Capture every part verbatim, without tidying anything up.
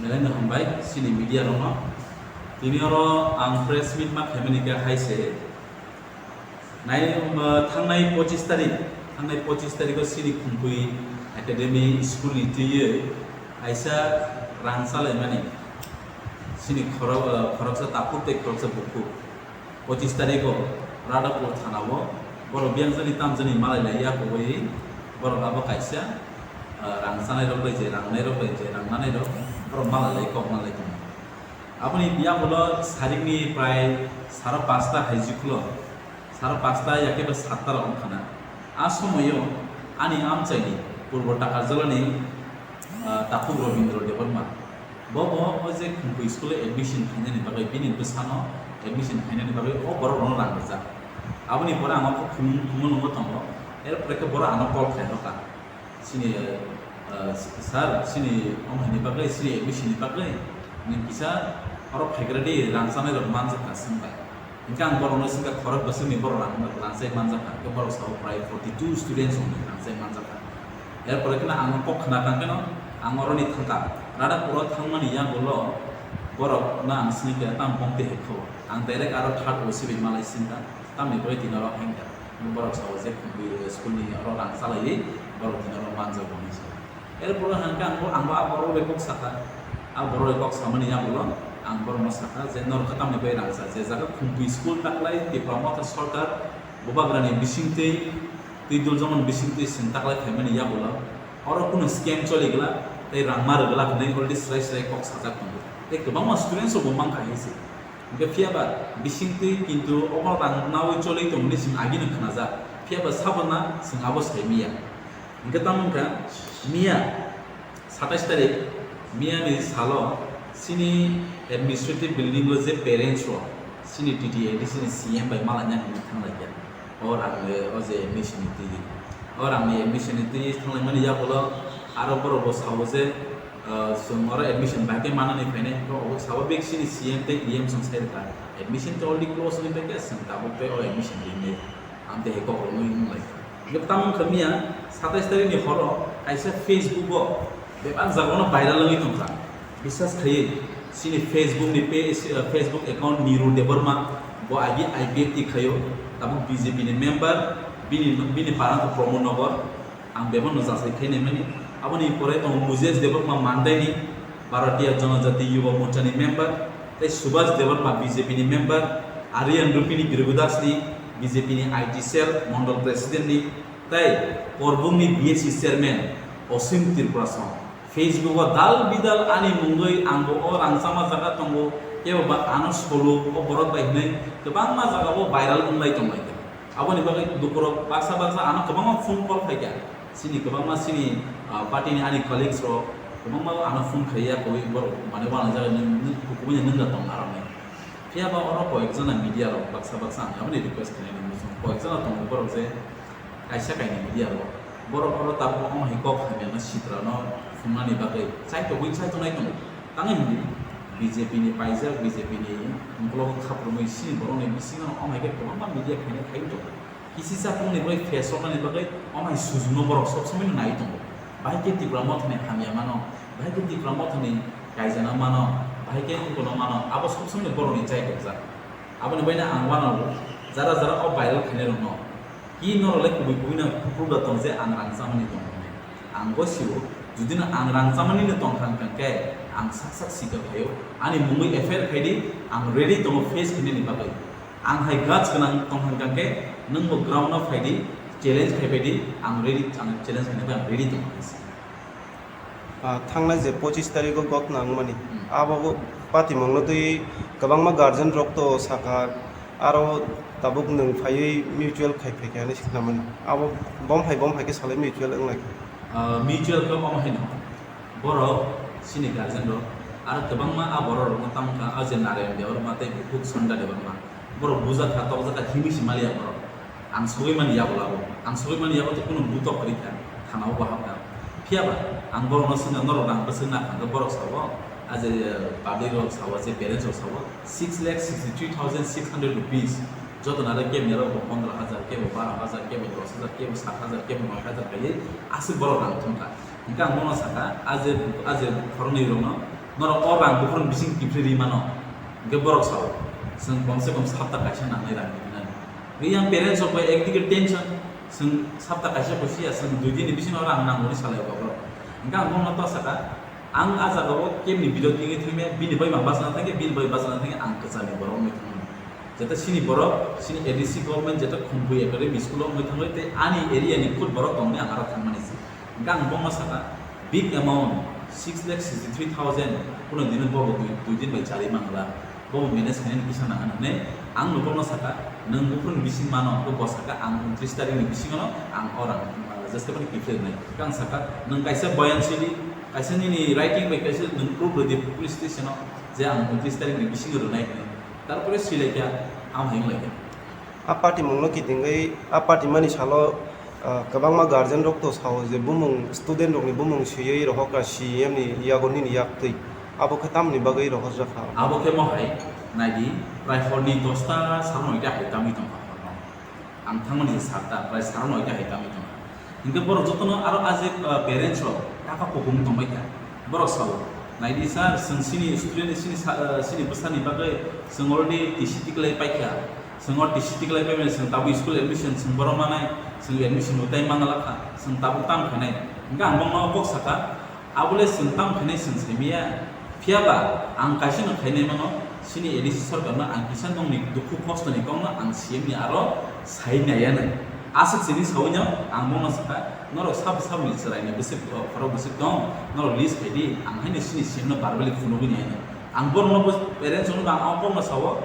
Belai no hambai chini media rokno. Tini oro ang press meet ma khaimani khe hai se. Nai, um, thangnai pochis tarik, thangnai pochis tarikh o chini Khumtwi Academy school ni twiwi kaisa rang chalaimani. Chini khorok, uh, khoroksa takhuk tei khoroksa bukhuk. Pochis tarikh o Radhapur thana o borok biyang jani tam jani malai lai ya kubui borok abo kaisa, uh, rang chanai rok bai je, rang nai rok bai je, rang nanai rok borok malai lai kok malai tongo. Aboni yagulo sarikni prai saro pasta hai jiklo, saro pasta ya khe ba satta rok wngkha na. A somoio ani amchaini Purbo Takarjalani, ah, Takhuk Robindra Debbarma. Bo bo o je Khumtwi school o admission khainani bagwi, bini bwsano admission khainani bagwi o borok rokno rang rijak. Aboni pore ang o khumung khumung nungwi tongo. Erpore khe borok ano call khlai rwkha. Chini, eh, sir, chini omo haini bagwi, chini admission ni bagwi, nwng kisa oro phaigra di, rang chanai rok manjak kha, swng bai. Hinkhe ang borokno swngkha, khorok bwswkni borok rang, rang chai manjak kha, hinkhe borok sao prai forty two students rokni rang chai manjak kha. Erpore kheno ang kok khna kha kheno, ang oroni thangkha, Radhapuro thangmani yagulo borokno ang swngkha, tamo bongtwi hai kho. Ang direct aro third O C bai malai swngkha, tamni bagwi tini oro hai kha. Borok sao je Khumtwi school ni oro rang chalaiwi borok tini oro manjak bo hinwi sa. Erpore hwnkhe ang bo, ang bo a borok bai kok sakha. A borok bai kok samani yagulo ang borokno sakha je norok khe tamni bai rang cha, je jaga Khumtwi school taklai Tipra Motha Sarkar bubagrani bisingtwi, twi dul jongmani bisingtwi chwng taklai phaimani yagulo oro kunu scam choli glak tei rang ma rw glak hinwi already srai srai kok sajak tongo. Tei kwbangma students rok bo mankha hinwi se. Hingke phiya ba bisingtwi kintu omo rang nawi choli tongmani chwng agini khnajak, phiya ba sabona chwng abo sai miya. Hingke tamo wngkha miya satais tarik, miya ni salo chini administrative building o je parents rok chini T T A D C ni C M bai malaina hinwi thanglaikha. O rang le o je admission ni twi, o rang ni admission ni twi thanglaimani yagulo aro borok bo sao je, ah, chwng oro admission bai khe manani phainai, hwnkhe obo swababik chini C M tei E M chwng sai rwkha. Admission tei already close wngwi paikha, chwng tabuk tei o admission rinai. Ang tei hai kok rwngwi wng lai. Hwnkhe tamo wngkha miya satais tarikh ni horo kaisa Facebook o bebak jagao no viral wngwi tongkha. Biswas khaiwi chini Facebook ni page, ah, Facebook account Niru Debbarma, bo agi I P F T khaio, tabuk B J P ni member, bini, bini para wngkha Pramod Nagar. Ang bebakno jasai khainai mani. Aboni pore tongo Mujesh Debbarma Mandaini, Bharatiya Janajati Yuva Morcha ni member, tei Subhash Debbarma B J P ni member, Aryan Rupini Birgudas ni B J P ni I T cell Mondol President ni, tei Korbung ni B S C chairman Osim Tripura song. Facebook o dal bidal ani mungwi ang bo o rangchama jaga tongo, kebo ba ano solo o borok bai hinwi kwbangma jaga o viral wnglai tonglaikha. Aboni bagwi lukurok baksa baksa ano kwbangma phone call phaikha. Chini kwbangma chini, ah, party ni ani colleagues rok kwbangma ano phone khaiya kwbwi borok mane wanajak nung, nung, kubuni nungda tong arokni. Phiya ba oro koyek jona media rok baksa baksa ang aboni request khainai nung muchung koyek jona tongo borok je kaisa kainwi media rok. Borok oro tabuk omo hai kok hamya no sitra no phungnani bagwi chai tongwi chai tongnai tongo. Tangwi hwnwi B J P ni paijak, B J P ni ukulok khaprumwi chini borokni bisingo omo hai khe kwbangma media khainai khai tongo. Kisi chapungni bai face roknani bagwi omo hai sujumno borok sob somoi no nai tongo. Bahai khe Tipra Mothani hamya mano, bahai khe Tipra Mothani kaijana mano, bahai khe ukono mano, abo sob somoi borokni chai tokjak. Aboni baino ang uanao jara jara o viral khainai rokno ki norok le kubui kubui no phuru da tong je ang rang chamani tong hwnwi. Ang bo sio, jodi no ang rang chamani no tong kha hwnkhe ang sak sak sikha khaio, ani mungwi F I R khai di, ang ready tongo face khainani bagwi. Ang hai guts gwnang tong hwnkha khe nwng bo ground o phai di, challenge khai pai di, ang ready, ang challenge khaina bai ang ready tong kha. Ah, thangnai je pochis tarikh o gotna wngmani, hmm, abo patimung no twi kwbangma guardian rok to sakha, aro tabuk nwng phaiwi mutual khai phaikha hinwi sikna mani. Abo bom phai bom phai khe salai mutual wnglaikha. Ah, mutual khe omo haino. Borok chini guardian rok aro kwbangma a borok rokno tamo kha, a je Narayan Debbarma tei bukhuk Sonda Debbarma, borok bujak kha, tokjak kha, himwi se maliya borok. Ang sogwi mani yago labo, ang sogwi mani yago tei kunu butok kwrwi kha, thana o bahap kha. Phiya ba ang borokno swngkha, norok rang bwswk na kha hwnkhe borok sao, a je, eh, public rok sao, je parents rok sao, six lakh sixty three thousand six hundred rupees, joto nare kebni rok bo pondro hajar, kebo baro hajar, kebo Dos hajar, kebo sat hajar, kebo noi hajar kaiwi aswk borok rang thumkha. Hwnkhe ang bono sakha, a je, a je khoroknwi rokno norok o rang buphuruni bising kiphilwi rwi mano. Hwnkhe borok sao, chwng komse kom sapta kaisa nangnai rang rwinani. Hwnkhe yang parents rok bai ekdike tension, chwng sapta kaisa bo siya, chwng dui din ni bisingo rang nango hinwi salai o borok. Hwnkhe ang bono to sakha, ang a jagao kebni birodh wngwi thangya, bini bai ma bachana thangya, bini bai bachana thangya, ang kwcharni borok wngwi thangmani. Jeta chini borok, chini A D C government jeta Khumpui Academy school o wngwi thangwi tei ani area ni khud borok tongni ang aro thangmani se. Hwnkhe ang bongno sakha, big amount, six lakh sixty three thousand, kuno dino bobo dui, dui din bai charwi mangla, bobo manage khainani kisa nang hinwi ang no bongno sakha, nwng buphuruni bising mano, hwnkhe bo sakha, ang untris tarikni bisingono ang o rang, uh, jeskhe phano kiphilnai. Hwnkhe ang sakha, nwng kaisa boyan sidi, kaisa nini writing bai kaisa nwng proof rwdi police station o je ang untris tarikni bisingo rwnai hinwi. Tarpore swilaikha, ang hai wnglaikha. A party mungno kitingwi, a party mani salo, ah, kwbangma guardian rok to sao je bumung student rokni bumung swiwi rohorkha C E M ni yago nini yaktwi. Abo khe tamoni bagwi rohorjakha? Abo khe mohai, naidi, prai horni dosta sal noita hai tamwi tongkha horno. Ang thangmani je satta, prai sal noita hai tamwi tongkha. Hingke borok jotono aro a je, ah, parents rok kaka kukum tongbaikha. Borok sao, "Naidi sir, chwng chini student, chini sa-, ah, chini bwsani bagwi chwng already T C tiklai paikha. Chwng o T C tiklai paimani chwng tabuk school admission chwng bono manai, chwng admission bo tai mangalakha, chwng tabuk tamo khainai." Hingke ang bongno kok sakha, Abole chwng tamo khainai chwng saimaya. Phiyaba ang kaisa no khainai mano, chini A D C sorkar no ang kisa nongni dukhu kosto ni kok no ang C M ni aro sai naiya nai. Aswk sini sawi no ang bono sakha, norok sabo sabo ni chwrai ni bwswk, o, khorok bwswk tong, norok list khai di, ang haino chini C M no verbally phunugwi nai nai. Ang borok no bo parents no ang o kok no sao,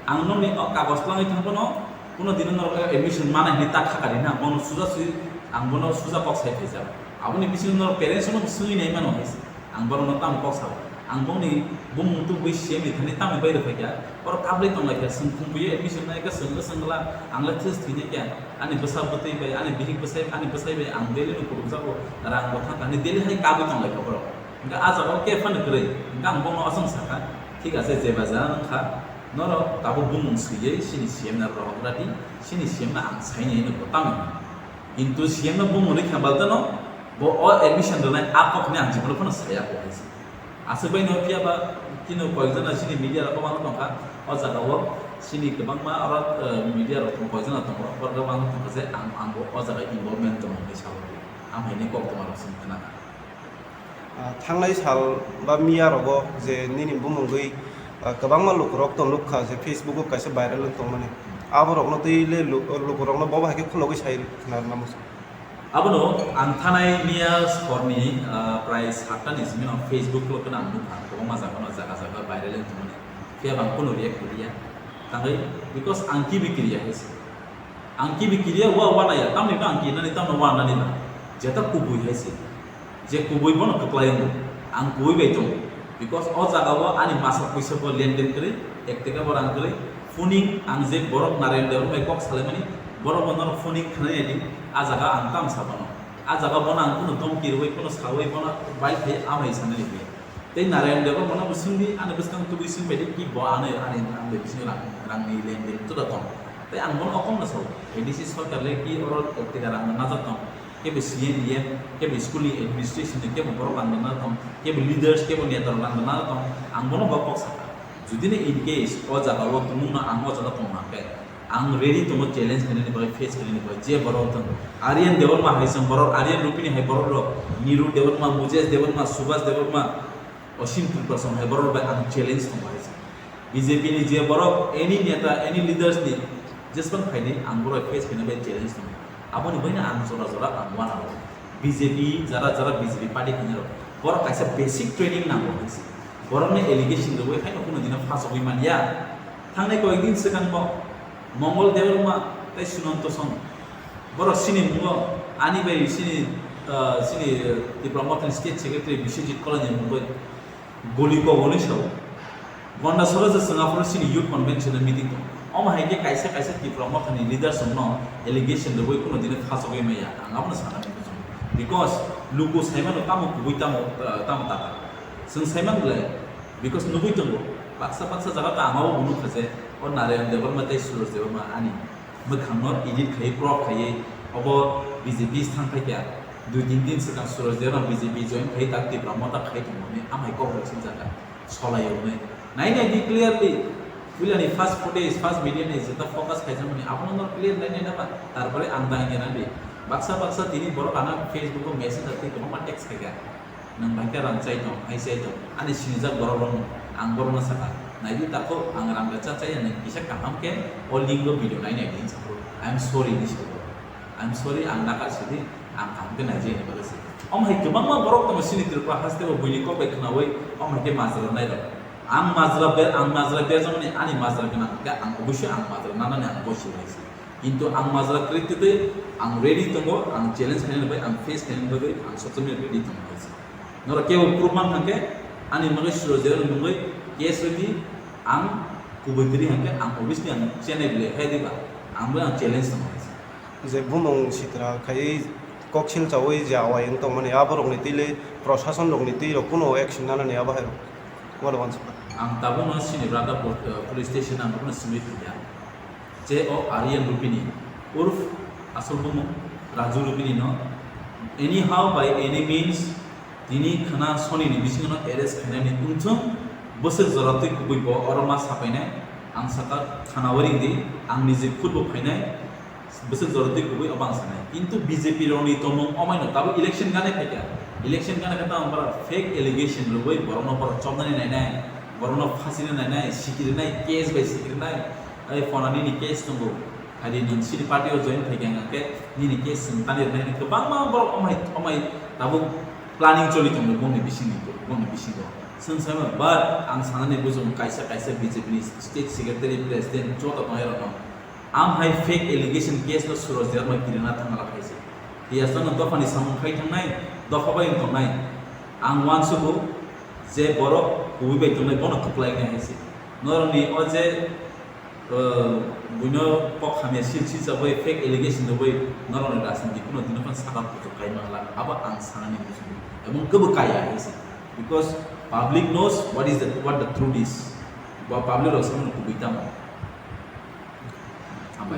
Ang nokni o kagoj twlangwi thang phano, kuno dino norok admission manai hinwi ta khakari na, bono suja sui, ang bono suja kok sai phaijak. Aboni bisingo norok parents no swngwi nai mano hai se. Ang borokno tamo kok sao. Ang bongni bumung tubui C M ni thani tamo bai rwphaikha. Oro kablai tonglaikha, chwng khumbuio admission naikha, chwng swngla, ang le this thwinaikha. Ani bwsa bwtwi bai, ani bihik bwsai, ani bwsai bai ang daily no khulukjago, rang bo thangkha, ani daily hai kabwi tonglaikha borok. Hingke ah jagao khe phano kwrwi. Hingke ang bono aswk sakha, "Thik ache, jeba ja wngkha, norok tabuk bumung swiwi chini C M no rohorgra di, chini C M no ang saini hino bo tamo hino." Kintu C M no bumung rikha baltano bo o admission rwnai a kok hinwi ang jibon phano saya kho hai se. Aswk bai no phiya ba kino koyekjona chini media rok kwbangma tongkha, o jagao chini kwbangma oro, eh, media rok tong koyekjona tongo, borok kwbangma tongkha je ang, ang bo o jaga involvement tongo hinwi sao. Ang haini koktwma rok chwng khna kha. Ah, thangnai sal ba miya rogo je nini bumungwi, ah, kwbangma lukurok to nukha je Facebook o kaisa viral wng tongmani. Aborokno twi le lu-, lukurokno bobo hai khe khulogwi sai khna rwna muchung. Abono ang thanai miya sorni, ah, prai satta ni simi no Facebook o kheno ang nukha, kwbangma jaga no jaga jaga viral wng tongmani. Phiya bang kunu react kwrwi ya. Tangwi, because ang kibi kiriya hai se. Ang kibi kiriya wa, wa naya, tamni ba ang kinani, tamno wa nani ba. Jeta kubui hai se. Je kubui bono kwplai wngo. Ang kubui bai tongo. Because o jaga o ani masa puisa bo lenden kwrwi, ek taka bo rang kwrwi. Phuning ang je borok Narayan Debbarma bai kok salaimani, borok bo norok phuning khwnai di, a jaga ang tam sa bono. A jaga bono ang kunu domki rwui, kunu saui bono bai phai amai sanani di. Tei Narayan Debbarma no bo swngdi, ani bwskang tubui swngbaidi, ki bo ano, ani, ani bisingo rang, rangni lenden tuda tong. Tei ang bono okong no sao, A D C sorkar le ki oro tega rang no najak tong. Kebo C M, E M, kebo school ni administration ni, kebo borok rang no najak tong, kebo leaders, kebo neta rok rang no najak tong. Ang bono bo kok sakha. Judi no in case o jaga o tumung no ang o jaga tong hwnkhe, Ang ready tongo challenge khainani bagwi, face khainani bagwi, je borok wng thung. Aryan Debbarma hai se borok, Aryan Rupini hai borok rok, Niru Debbarma, Mujesh Debbarma, Subhas Debbarma, Osim Tripura song hai borok rok bai ang challenge tongo hai se. B J P ni je borok, any neta, any leaders ni jeswk phaini ang borok face khaina bai challenge tongo. Aboni bagwi ang jora jora ang uanao. B J P, jara jara B J P party khainai rok, borok kaisa basic training nango hai se. Borokni allegation rwui haino kuno dino phasogwi man ya. Thangnai koyekdin swkang bo Mongol Debbarma tei Sunanto Song, borok chini mungo ani bai chini, ah, chini, ah, Tipra Mothani State Secretary Biswajit Kolai ni mungwi guli kok hwnwi sao. Gonda soro je chwng aphuru chini youth convention o meeting tong. Omo hai khe kaisa kaisa Tipra Mothani leaders rokno allegation rwui kuno dino phasogwi maya. Ang abono sana muchungo. Because luku saimano tamo kubui tamo, ah, tamo tata. Chwng saiman belai, because nugui tongo, baksa baksa jaga ta ang abo bo nukha je, o Narayan Debbarma tei Suraj Debbarma ani mwkhangno edit khaiwi crop khaiwi Obo B J P thang phaikha, dui tin din swkang Suraj Debbarma B J P join khai, tak Tipra Motha khai tongmani amhai kok rok sinjak kha, solai rwnai. Nai nai di clearly, puilani first footage, first media ni jeta focus khaijakmani abono no clear nai nai naba, tarpore ang dang ya nadi. Baksa baksa tini borok ana Facebook o message atwi kwbangma text khaikha. Nwng bai khe rang chai tong, hai chai tong. Ani sinijak borok rok ang borok no sakha. Naidi takhuk ang rang rwchap chai ya, nwng kisa kaham khe o link o video nai nai di hinwi sakha. I am sorry hinwi sakha. I am sorry, ang nakar sidi, ang kaham khe nai jai ni bagwi se. Omo hai kwbangma borok tongo chini Tripura haste o buini kok bai khwnaui, omo hai khe majra nai rok. Ang majra ber, ang majra berjakmani ani majra gwnang khe ang obviously ang majra nanani ang bosi lai se. Kintu ang majra kwrwi twtwi ang ready tongo, ang challenge khainani bai, ang face khainani bagwi ang sob somoi ready tongo hai se. Norok kebo proof man thangkhe ani bagwi Suraj Debbarma mungwi case rwdi, ang kubui kwrwi hangkhe ang obviously ang chenai bwlai hai diba, ang bai ang challenge tongo hai se. Je bumung sitra khaiwi koksil chaui je awai wng tongmani aborokni twi le prosason rokni twi rok kuno action nanani abo hai rok wala wansukha. Ang tabukno chini brata po-, police station ang bono simi phiya. Je o Aryan Rupini, urf asol bumung Raju Rupini no anyhow by any means tini khana soni ni bisingo no arrest khainani wngthung, bwswk jora twi kubui bo oro ma sapainai, ang saka khana waring di, ang niji khud bo phainai, bwswk jora twi kubui obo ang sanai. Kintu B J P rokni tongmung omaino tabuk election gana phaikha, election gana khe tamo bara fake allegation rwui borokno borok chopnani nainai, borokno phasina nainai, sikirinai, case bai sikirinai, ai phonani ni case tongo. Haidi nwng chini party o join khai khe hwnkhe nini case chwng tani rwnai hwnwi kwbangma borok omai omai tabuk planning choli tongo bongni bisingni, bongni bisingo. Chwng saima, but ang sanani bujung kaisa kaisa B J P ni state secretary, president joto tongnai rokno am hai fake allegation case no Suraj Debbarma kirina thangna khaisi. Tiyasa no dopha ni samung khai thangnai, dopha bai wng tongnai. Ang uansugo je borok kubui bai tongnai bono kwplai nai hai se. Norokni o je buino kok hamya sil sil chabai fake allegation rwbai norokni rajniti kuno dino phano saka kuchuk kai manla, abo ang sanani muchungo. Ebong kebo kaya hai se. Because public knows what is the, what the truth is. Ba public rok samani kubui tamo. Hambai.